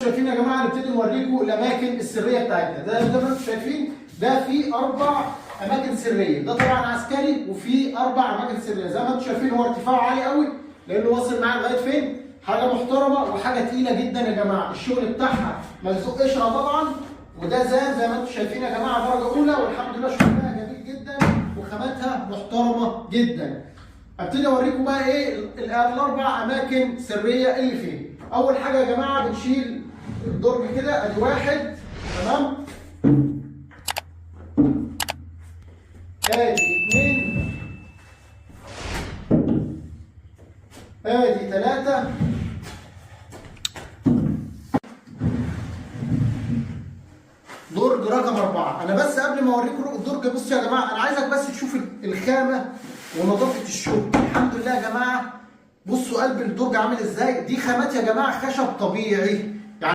شايفين يا جماعة، نبتدي نوريكم الاماكن السرية بتاعتنا. ده زي ما انتم شايفين ده في 4 اماكن سرية، ده طبعا عسكري وفي 4 اماكن سرية. زي ما انتم شايفين هو ارتفاعه عالي قوي لانه واصل معايا لغاية فين، حاجة محترمه وحاجه تقيلة جدا يا جماعة. الشغل بتاعها ملزوق قشرة طبعا، وده زي ما انتم شايفين يا جماعة درجه اولى، والحمد لله شغلها جميل جدا وخاماتها محترمه جدا. ابتدي اوريكم بقى ايه ال4 اماكن سرية اللي فيه. اول حاجة يا جماعة بنشيل الدرج كده، ادي 1، تمام، ادي 2، ادي 3، درج رقم 4. انا بس قبل ما اوريكم الدرج، بصوا يا جماعة انا عايزك بس تشوف الخامة ونظافه الشغل. الحمد لله يا جماعة، بصوا قلب الدرج عامل ازاي. دي خامات يا جماعة خشب طبيعي،